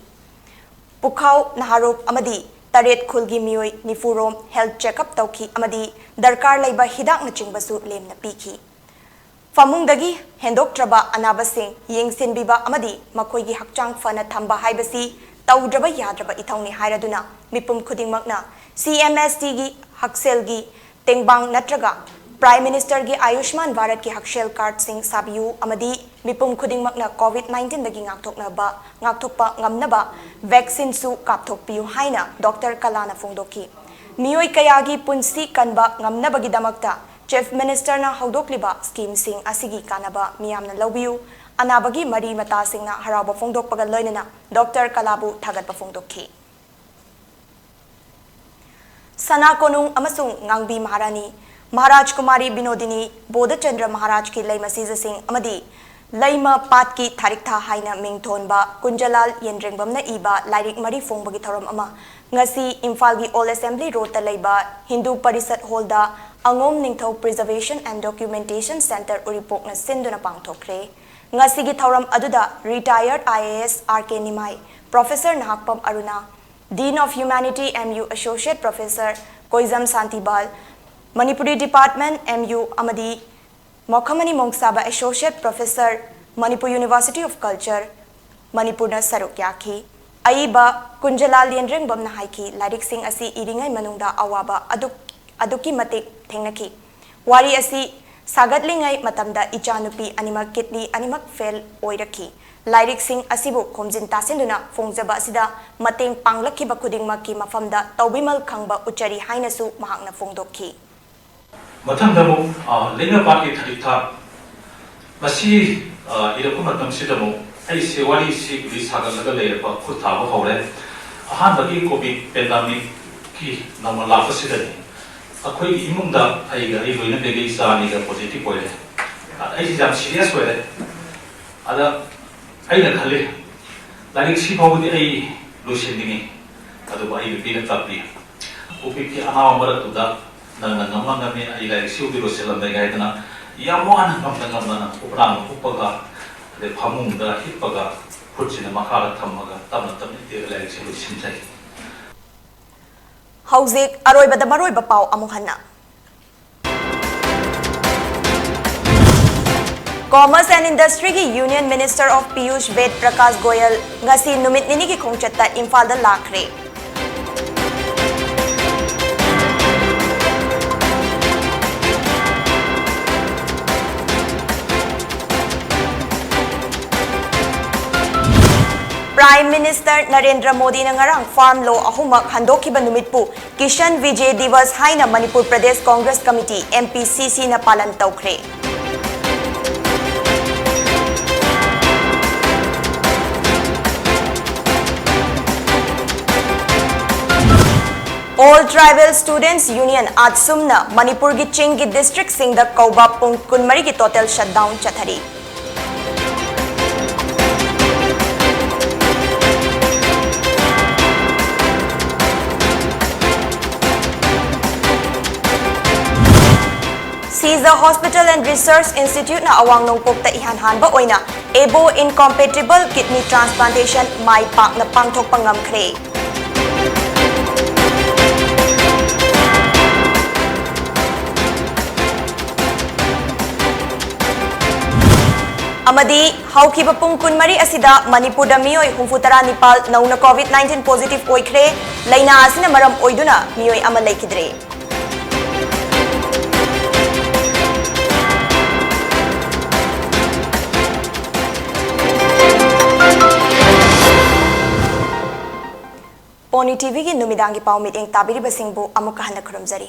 ꯄꯨꯈꯥꯎ, ꯅꯍꯥꯔꯣꯞ ꯑꯃꯗꯤ ꯇꯔꯦꯠ ꯈꯨꯜꯒꯤ ꯃꯤꯑꯣꯏ ꯅꯤꯐꯨ ꯔꯣꯝ health check up ꯇꯧꯈꯤ ꯑꯃꯗꯤ ꯗꯔꯀꯥꯔ ꯂꯩꯕ ꯍꯤꯗꯥꯛꯅꯆꯤꯡꯕꯁꯨ ꯂꯦꯝꯅ ꯄꯤꯈꯤ꯫ ꯐꯃꯨꯡꯗꯒꯤ ꯍꯦꯟꯗꯣꯛꯇ꯭ꯔꯕ ꯑꯅꯥꯕꯁꯤꯡ ꯌꯦꯡꯁꯤꯟꯕꯤꯕ ꯑꯃꯗꯤ ꯃꯈꯣꯏꯒꯤ ꯍꯛꯆꯥꯡ ꯐꯅ ꯊꯝꯕ ꯍꯥꯏꯕꯁꯤ ꯇꯧꯗ꯭ꯔꯕ ꯌꯥꯗ꯭ꯔꯕ ꯏꯊꯧꯅꯤ ꯍꯥꯏꯔꯗꯨꯅ ꯃꯤꯄꯨꯝ ꯈꯨꯗꯤꯡꯃꯛꯅ ꯁꯤ ꯑꯦꯝ ꯑꯦꯁ ꯇꯤꯒꯤ ꯍꯛꯁꯦꯜꯒꯤ ꯇꯦꯡꯕꯥꯡ ꯅꯠꯇ꯭ꯔꯒ Prime Ministerꯒꯤ ꯑꯌꯨꯁꯃꯥꯟ ꯚꯥꯔꯠꯀꯤ ꯍꯛꯁꯦꯜ cardꯁꯤꯡ ꯁꯥꯕꯤꯌꯨ ꯑꯃꯗꯤ ꯃꯤꯄꯨꯝ ꯈꯨꯗꯤꯡꯃꯛꯅ COVID nineteenꯗꯒꯤ ꯉꯥꯛꯊꯣꯛꯅꯕ, ꯉꯥꯛꯊꯣꯛꯄ ꯉꯝꯅꯕ vaccineꯁꯨ ꯀꯥꯞꯊꯣꯛꯄꯤꯌꯨ ꯍꯥꯏꯅ Doctor ꯀꯂꯥꯅ ꯐꯣꯡꯗꯣꯛꯈꯤ꯫ ꯃꯤꯑꯣꯏ ꯀꯌꯥꯒꯤ ꯄꯨꯟꯁꯤ ꯀꯟꯕ ꯉꯝꯅꯕꯒꯤꯗꯃꯛꯇ Chief Ministerꯅ ꯍꯧꯗꯣꯛꯂꯤꯕ schemeꯁꯤꯡ ꯑꯁꯤꯒꯤ ꯀꯥꯟꯅꯕ ꯃꯤꯌꯥꯝꯅ ꯂꯧꯕꯤꯌꯨ꯫ ꯑꯅꯥꯕꯒꯤ ꯃꯔꯤ ꯃꯇꯥꯁꯤꯡꯅ ꯍꯔꯥꯎꯕ ꯐꯣꯡꯗꯣꯛꯄꯒ ꯂꯣꯏꯅꯅ Doctor ꯀꯂꯥꯕꯨ ꯊꯥꯒꯠꯄ ꯐꯣꯡꯗꯣꯛꯈꯤ꯫ ꯁꯅꯥ ꯀꯣꯅꯨꯡ ꯑꯃꯁꯨꯡ ꯉꯥꯡꯕꯤ ꯃꯍꯥꯔꯥꯅꯤ, ꯃꯍꯥꯔꯥꯖ ꯀꯨꯃꯥꯔꯤ ꯕꯤꯅꯣꯗꯤꯅꯤ, ꯕꯣꯙꯆꯟꯗ꯭ꯔ ꯃꯍꯥꯔꯥꯖꯀꯤ ꯂꯩꯃ ꯁꯤꯖꯁꯤꯡ ꯑꯃꯗꯤ ꯂꯩꯃ ꯄꯥꯠꯀꯤ ꯊꯥꯔꯤꯛꯊꯥ ꯍꯥꯏꯅ ꯃꯤꯡꯊꯣꯟꯕ ꯀꯨꯟꯖꯂꯥꯜ ꯌꯦꯟꯗ꯭ꯔꯦꯡꯕꯝꯅ ꯏꯕ ꯂꯥꯏꯔꯤꯛ ꯃꯔꯤ ꯐꯣꯡꯕꯒꯤ ꯊꯧꯔꯝ ꯑꯃ ꯉꯁꯤ ꯏꯝꯐꯥꯜꯒꯤ Old Assembly Roadꯇ ꯂꯩꯕ ꯍꯤꯟꯗꯨ ꯄꯔꯤꯁꯠ Hallꯗ ꯑꯉꯣꯝ ꯅꯤꯡꯊꯧ Preservation and Documentation Centre ꯎꯔꯤꯄꯣꯛꯅ ꯁꯤꯟꯗꯨꯅ ꯄꯥꯡꯊꯣꯛꯈ꯭ꯔꯦ꯫ ꯉꯁꯤꯒꯤ ꯊꯧꯔꯝ ꯑꯗꯨꯗ retired I A S R K Nimai, Professor Nahakpam Aruna, Dean of Humanity M U Associate Professor ꯀꯣꯏꯖꯝ ꯁꯥꯟꯇꯤꯕꯥꯜ, Manipuri Department M U ꯑꯃꯗꯤ ꯃꯣꯈꯃꯅꯤ ꯃꯣꯡꯁꯥꯕ Associate Professor, Manipur University of Culture, ꯃꯅꯤꯄꯨꯔꯅ ꯁꯔꯨꯛ ꯌꯥꯈꯤ꯫ ꯑꯏꯕ ꯀꯨꯟꯖꯂꯥꯜ ꯌꯦꯟꯗ꯭ꯔꯦꯡꯕꯝꯅ ꯍꯥꯏꯈꯤ, ꯂꯥꯏꯔꯤꯛꯁꯤꯡ ꯑꯁꯤ ꯏꯔꯤꯉꯩ ꯃꯅꯨꯡꯗ ꯑꯋꯥꯕ ꯑꯗꯨꯛ-, ꯑꯗꯨꯛꯀꯤ ꯃꯇꯤꯛ ꯊꯦꯡꯅꯈꯤ꯫ ꯋꯥꯔꯤ ꯑꯁꯤ ꯁꯥꯒꯠꯂꯤꯉꯩ ꯃꯇꯝꯗ ꯏꯆꯥꯅꯨꯄꯤ ꯑꯅꯤꯃꯛ ꯀꯤꯗꯅꯤ ꯑꯅꯤꯃꯛ ꯐꯦꯜ ꯑꯣꯏꯔꯛꯈꯤ꯫ ꯂꯥꯏꯔꯤꯛꯁꯤꯡ ꯑꯁꯤꯕꯨ ꯈꯣꯝꯖꯤꯟ ꯇꯥꯁꯤꯟꯗꯨꯅ ꯐꯣꯡꯖꯕ ꯑꯁꯤꯗ ꯃꯇꯦꯡ ꯄꯥꯡꯂꯛꯈꯤꯕ ꯈꯨꯗꯤꯡꯃꯛꯀꯤ ꯃꯐꯝꯗ ꯇꯧꯕꯤꯃꯜ ꯈꯪꯕ ꯎꯠꯆꯔꯤ ꯍꯥꯏꯅꯁꯨ ꯃꯍꯥꯛꯅ ꯐꯣꯡꯗꯣꯛꯈꯤ꯫ ꯃꯊꯪꯗ ꯑꯃꯨꯛ, ꯑ, ꯂꯩꯉꯥꯛꯄꯥꯠꯀꯤ ꯊꯔꯤꯛ ꯊꯥꯛ꯫ ꯃꯁꯤ, ꯑ, ꯏꯔꯛꯄ ꯃꯇꯝꯁꯤꯗ ꯑꯃꯨꯛ ꯑꯩꯁꯦ ꯋꯥꯔꯤꯁꯤꯕꯨꯗꯤ ꯁꯥꯒꯠꯂꯒ ꯂꯩꯔꯛꯄ ꯈꯨꯠ ꯊꯥꯕ ꯍꯧꯔꯦ꯫ ꯑꯍꯥꯟꯕꯒꯤ ꯀꯣꯚꯤꯗ ꯄꯦꯟꯗꯥꯃꯤꯛꯀꯤ ꯅꯧꯅ ꯂꯥꯛꯄꯁꯤꯗꯅꯤ ꯑꯩꯈꯣꯏꯒꯤ ꯏꯃꯨꯡꯗ ꯑꯩꯒ ꯑꯩ ꯂꯣꯏꯅꯕꯤꯒꯤ ꯏꯆꯥ ꯑꯅꯤꯒ ꯄꯣꯖꯤꯇꯤꯚ ꯑꯣꯏꯔꯦ꯫ ꯑꯗ ꯑꯩꯁꯦ ꯌꯥꯝ ꯁꯤꯔꯤꯌꯁ ꯑꯣꯏꯔꯦ꯫ ꯑꯗ ꯑꯩꯅ ꯈꯜꯂꯤ, ꯂꯥꯏꯔꯤꯛꯁꯤ ꯐꯥꯎꯕꯗꯤ ꯑꯩ ꯂꯣꯏꯁꯤꯟꯅꯤꯡꯉꯤ, ꯑꯗꯨꯕꯨ ꯑꯩ ꯅꯨꯄꯤꯅ ꯇꯥꯛꯄꯤ꯫ ꯀꯣꯚꯤꯗꯀꯤ ꯑꯅꯥꯕ ꯃꯔꯛꯇꯨꯗ ꯅꯪꯅ ꯉꯝꯃ ꯉꯝꯃꯤ, ꯑꯩ ꯂꯥꯏꯔꯤꯛꯁꯤꯕꯨꯗꯤ ꯂꯣꯏꯁꯤꯜꯂꯝꯃꯦ ꯍꯥꯏꯗꯅ ꯌꯥꯝ ꯋꯥꯅ ꯉꯝꯅ ꯉꯝꯅ ꯎꯄ꯭ꯔꯥꯡꯗ ꯎꯞꯄꯒ, ꯑꯗꯩ ꯐꯃꯨꯡꯗ ꯍꯤꯞꯄꯒ, ꯈꯨꯠꯁꯤꯅ ꯃꯈꯥꯗ ꯊꯝꯃꯒ ꯇꯞꯅ ꯇꯞꯅ ꯏꯠꯇꯦꯛꯑꯒ ꯂꯥꯏꯔꯤꯛꯁꯤ ꯂꯣꯏꯁꯤꯟꯖꯩ꯫ ꯍꯧꯖꯤꯛ ꯑꯔꯣꯏꯕꯗ ꯃꯔꯨꯑꯣꯏꯕ ꯄꯥꯎ ꯑꯃꯨꯛ ꯍꯟꯅ꯫ Commerce and Industryꯒꯤ Union Minister of Piyush ꯚꯦꯗ Prakash Goyal ꯉꯁꯤ ꯅꯨꯃꯤꯠ ꯅꯤꯅꯤꯒꯤ ꯈꯣꯡꯆꯠꯇ ꯏꯝꯐꯥꯜꯗ ꯂꯥꯛꯈ꯭ꯔꯦ꯫ Prime Minister ꯅꯔꯦꯟꯗ꯭ꯔ ꯃꯣꯗꯤꯅ ꯉꯔꯥꯡ farm law ꯑꯍꯨꯝꯃꯛ ꯍꯟꯗꯣꯛꯈꯤꯕ ꯅꯨꯃꯤꯠꯄꯨ ꯀꯤꯁꯟ ꯚꯤꯖꯦ ꯗꯤꯋꯁ ꯍꯥꯏꯅ ꯃꯅꯤꯄꯨꯔ ꯄ꯭ꯔꯗꯦꯁ ꯀꯣꯡꯒ꯭ꯔꯦꯁ ꯀꯃꯤꯇꯤ, MPCCꯅ ꯄꯥꯂꯟ ꯇꯧꯈ꯭ꯔꯦ꯫ All Tribal Students Union, ATSUMꯅ ꯃꯅꯤꯄꯨꯔꯒꯤ ꯆꯤꯡꯒꯤ ꯗꯤꯁꯇ꯭ꯔꯤꯛꯁꯤꯡꯗ ꯀꯧꯕ ꯄꯨꯡ ꯀꯨꯟꯃꯔꯤꯒꯤ total shutdown ꯆꯠꯊꯔꯤ꯫ Seize the Hospital and Research Instituteꯅ ꯑꯋꯥꯡ ꯅꯣꯡꯄꯣꯛꯇ ꯏꯍꯥꯟ ꯍꯥꯟꯕ ꯑꯣꯏꯅ ABO incompatible kidney transplantation ꯃꯥꯏ ꯄꯥꯛꯅ ꯄꯥꯡꯊꯣꯛꯄ ꯉꯝꯈ꯭ꯔꯦ꯫ ꯑꯃꯗꯤ ꯍꯧꯈꯤꯕ ꯄꯨꯡ ꯀꯨꯟꯃꯔꯤ ꯑꯁꯤꯗ ꯃꯅꯤꯄꯨꯔꯗ ꯃꯤꯑꯣꯏ ꯍꯨꯝꯐꯨ ꯇꯔꯥ ꯅꯤꯄꯥꯜ ꯅꯧꯅ COVID nineteen positive ꯑꯣꯏꯈ꯭ꯔꯦ꯫ ꯂꯥꯏꯅꯥ ꯑꯁꯤꯅ ꯃꯔꯝ ꯑꯣꯏꯗꯨꯅ ꯃꯤꯑꯣꯏ ꯑꯃ ꯂꯩꯈꯤꯗ꯭ꯔꯦ꯫ ꯅꯤꯎꯁ ꯇꯤꯚꯤꯒꯤ ꯅꯨꯃꯤꯗꯥꯡꯒꯤ ꯄꯥꯎ ꯃꯤꯠꯌꯦꯡ ꯇꯥꯕꯤꯔꯤꯕꯁꯤꯡꯕꯨ ꯑꯃꯨꯛꯀ ꯍꯟꯅ ꯈꯨꯔꯨꯝꯖꯔꯤ꯫